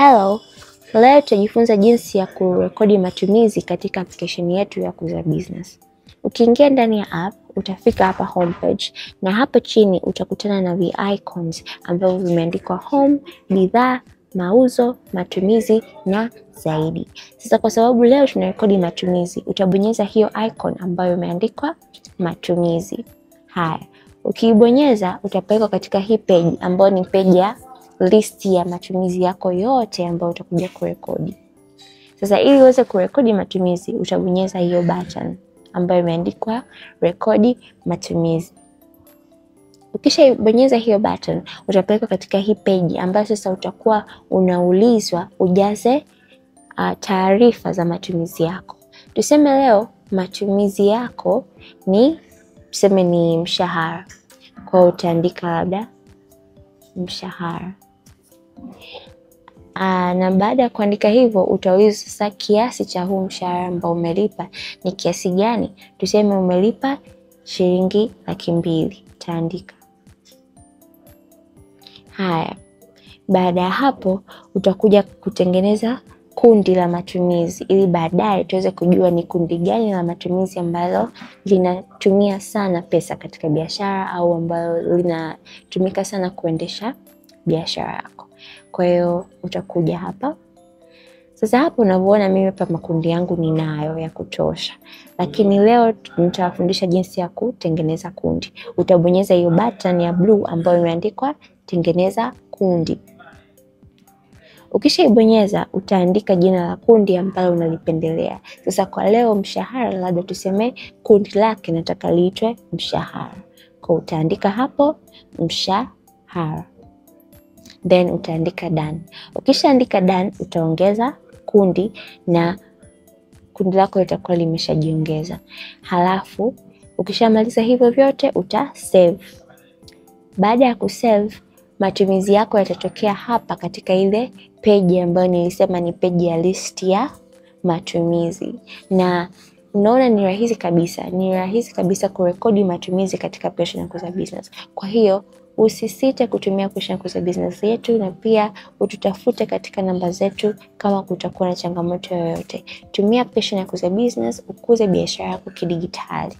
Hello, leo tutajifunza jinsi ya kurekodi matumizi katika application yetu ya Kuza Business. Ukiingia ndani ya app, utafika hapa homepage na hapa chini utakutana na vi-icons ambavyo vimeandikwa home, bidhaa, mauzo, matumizi na zaidi. Sasa kwa sababu leo tunarekodi matumizi, utabonyeza hiyo icon ambayo imeandikwa matumizi. Haya, ukiibonyeza utapelekwa katika hii page ambayo ni page ya listi ya matumizi yako yote ambayo utakuja kurekodi. Sasa ili uweze kurekodi matumizi, utabonyeza hiyo button ambayo imeandikwa rekodi matumizi. Ukishabonyeza hiyo button, utapelekwa katika hii page ambayo sasa utakuwa unaulizwa ujaze taarifa za matumizi yako. Tuseme leo matumizi yako ni tuseme ni mshahara. Kwa hiyo utaandika labda mshahara. Na baada ya kuandika hivyo utaulizwa sasa kiasi cha huu mshahara ambao umelipa ni kiasi gani. Tuseme umelipa shilingi 200,000, utaandika. Haya, baada ya hapo utakuja kutengeneza kundi la matumizi ili baadaye tuweze kujua ni kundi gani la matumizi ambalo linatumia sana pesa katika biashara au ambalo linatumika sana kuendesha biashara yako. Kwa hiyo utakuja hapa. Sasa hapo unavyoona mimi hapa makundi yangu ninayo ya kutosha. Lakini leo nitawafundisha jinsi ya kutengeneza kundi. Utabonyeza hiyo button ya blue ambayo imeandikwa tengeneza kundi. Ukishaibonyeza utaandika jina la kundi ambalo unalipendelea. Sasa kwa leo mshahara, labda tuseme kundi lake nataka liitwe mshahara. Kwa utaandika hapo mshahara. Then utaandika done. Ukishaandika done utaongeza kundi na kundi lako litakuwa limeshajiongeza. Halafu ukishamaliza hivyo vyote uta save. Baada ya kusave, matumizi yako yatatokea hapa katika ile page ambayo nilisema ni page ya list ya matumizi. Na unaona ni rahisi kabisa, ni rahisi kabisa kurekodi matumizi katika application ya Kuza Business. Kwa hiyo usisite kutumia application ya Kuza Business yetu, na pia ututafute katika namba zetu kama kutakuwa na changamoto yoyote. Tumia application ya Kuza Business ukuze biashara yako kidigitali.